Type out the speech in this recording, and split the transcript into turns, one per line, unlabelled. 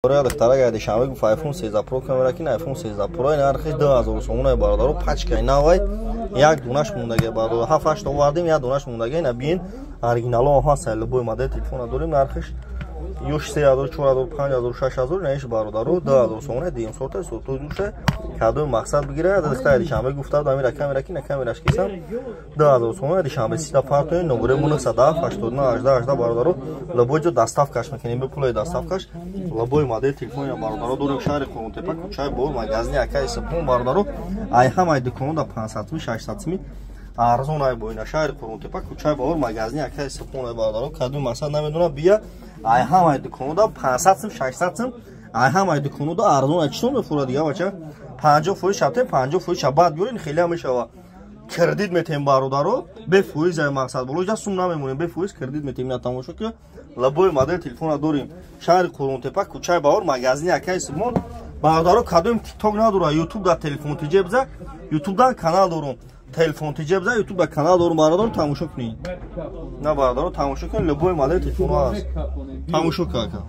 Духтарага Душанбе гуфт, iPhone 13 Pro камера ки, iPhone 13 Pro нархи 2000 сомона, бародаро. Пачкаи навай, як дунаш мондаги, бародаро. 7 8 овардем, як дунаш мондаги. На биен, оригинало ҳаст. Любой модел телефона дорем, нархиш ё 3000, 4000, 5000, 6000. Наиш, бародаро, 2000 сомона. Дуюм сорта, сортои душа кадоми мақсад бигира. Духтари Душанбе гуфта буд, амира камера ки, на камераш кисам, 2000 сомона. Душанбе сита партои номере 907 89 18 18, бародаро. Любой ҷо доставкаш мекунем, бе пулои доставкаш. Любой модел телефони, бародаро, дорем. Шаҳри Қурғонтепа, кӯчаи Бор, магазини акаи Субҳон, бародаро. Ай ҳамаи дуконда 500 сми, 600 сми арзон ай боина. Шаҳри Қурғонтепа, кӯчаи Бор, магазини акаи Субҳон ай, бародаро. Кадоми мақсад намедонам, бия. Ай ҳамаи дуконда 500 см, 600 см, ай ҳамаи дуконда арзон ай. Читон мефурад дига, бача? 50% шабтем, 50% шаб баъд биёрин, хеле ҳам мешава. Кредит метем, бародаро, бефоиз ай. Мақсад боло ҷа сум намемонем, бефоиз кредит метем. Ина тамошо ки, любой модел телефона дорем. Шаҳри Қурғонтепа, кӯчаи Баҳор, магазини акаи Субҳон, бародаро. Кадоми Тикток надора, Ютуб да Телефон Тиҷе биза, Ютуб да канал дорум. Телефон Тиҷе биза, Ютуб да канал дорум, бародаро, тамошо кунед. На, бародаро, тамошо кунед, любой модел телефон ҳаст, тамошо ка, ака.